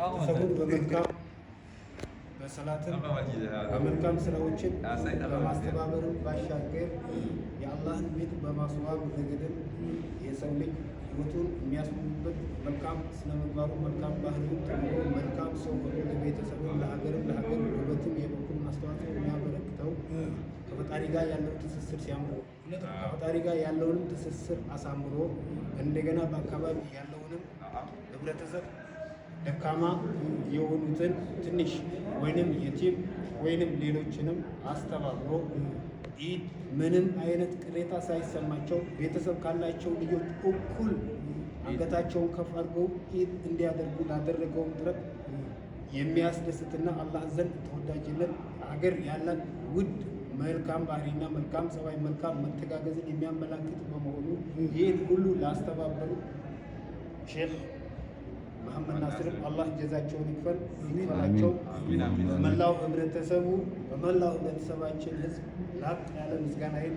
ህብረተሰቡን በመልካም በሰላትም በመልካም ስራዎችን በማስተባበርም ባሻገር የአላህን ቤት በማስዋብ ረገድም የሰው ልጅ ህይወቱን የሚያስውብበት መልካም ስነ ምግባሩ፣ መልካም ባህሪውን ተምሮ መልካም ሰው ሆኖ ለቤተሰቡም፣ ለሀገርም፣ ለሀገር ውበትም የበኩሉን አስተዋጽኦ የሚያበረክተው ከፈጣሪ ጋር ያለው ትስስር ሲያምር ነው። ከፈጣሪ ጋር ያለውንም ትስስር አሳምሮ እንደገና በአካባቢ ያለውንም ህብረተሰብ ደካማ የሆኑትን ትንሽ ወይንም የቲም ወይንም ሌሎችንም አስተባብሮ ኢድ ምንም አይነት ቅሬታ ሳይሰማቸው ቤተሰብ ካላቸው ልጆች እኩል አንገታቸውን ከፍ አድርገው ኢድ እንዲያደርጉ ላደረገውም ጥረት የሚያስደስትና አላህ ዘንድ ተወዳጅነት ሀገር ያላት ውድ መልካም ባህሪና መልካም ጸባይ፣ መልካም መተጋገዝን የሚያመላክት በመሆኑ ይህን ሁሉ ላስተባበሩ ሼክ መሐመድ ናስርም አላህ ጀዛቸውን ይክፈል ይክፈላቸው። በመላው ህብረተሰቡ በመላው ህብረተሰባችን ህዝብ ላቅ ያለ ምስጋናዬን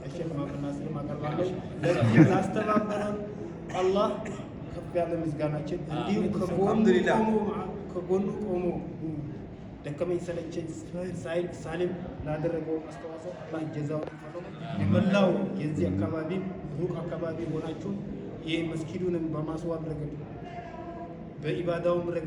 ለሼክ መሐመድ ናስርም አቀርባለሁ። ለዚህ ላስተባበረን አላህ ከፍ ያለ ምስጋናችን፣ እንዲሁም ከጎኑ ቆሞ ደከመኝ ሰለቸኝ ሳይል ሳሊም ላደረገው አስተዋጽኦ አላህ ጀዛውን ይክፈለው። የመላው የዚህ አካባቢ ሩቅ አካባቢ ሆናችሁ ይህ መስጊዱንም በማስዋብ ረገድ በኢባዳውም ረገድ